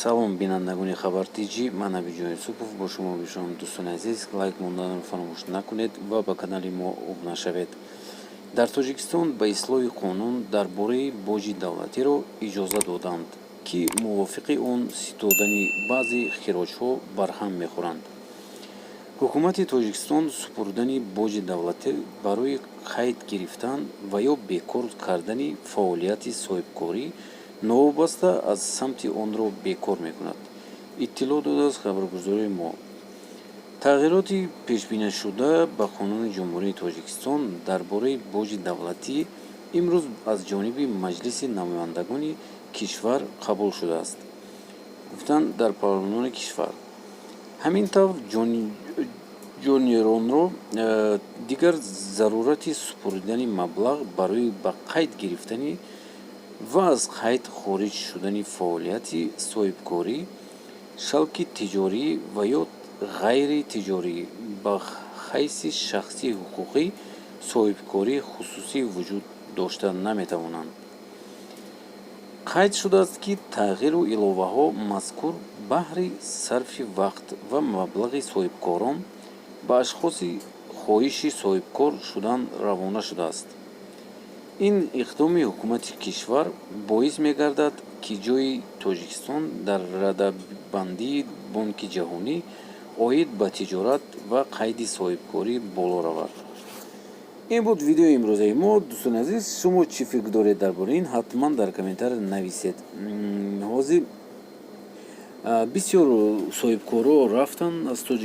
Салом, бинандагони Хабар Тҷ, ман Набиҷон Юсупов бо шумо мешавам. Дӯстони азиз, лайк монданро фаромӯш накунед ва ба канали мо обуна шавед. Дар Тоҷикистон ба ислоҳи қонун дар бораи боҷи давлатиро иҷоза доданд, ки мувофиқи он ситодани баъзе хироҷҳо барҳам мехӯранд. Ҳукумати Тоҷикистон супурдани боҷи давлатӣ барои қайд гирифтан ва ё бекор кардани фаъолияти соҳибкорӣ новобаста аз самти онро бекор мекунад, иттилоъ додааст хабаргузории мо. Тағйироти пешбинашуда ба Қонуни Ҷумҳурии Тоҷикистон дар бораи боҷи давлатӣ имрӯз аз ҷониби Маҷлиси намояндагони кишвар қабул шудааст, гуфтанд дар парлумони кишвар. Ҳамин тавр, ҷонёронро дигар зарурати супурдани маблағ барои ба қайд гирифтани ва аз қайд хориҷ шудани фаъолияти соҳибкорӣ, шалки тиҷорӣ ва ё ғайритиҷорӣ ба ҳайси шахси ҳуқуқӣ, соҳибкории хусусӣ вуҷуд дошта наметавонанд. Қайд шудааст, ки тағйиру иловаҳо мазкур баҳри сарфи вақт ва маблағи соҳибкорон ба ашхоси хоҳиши соҳибкор шудан равона шудааст. Ин иқдоми ҳукумати кишвар боис мегардад, ки ҷойи Тоҷикистон дар радабандии Бонки ҷаҳонӣ оид ба тиҷорат ва қайди соҳибкорӣ боло равад. Ин буд видеои имрӯзаи мо. Дӯстони азиз, шумо чӣ фикр доред дар бораи ин, ҳатман дар комментария нависед. Ҳозир бисёр соҳибкорҳо рафтанд аз Тоҷик.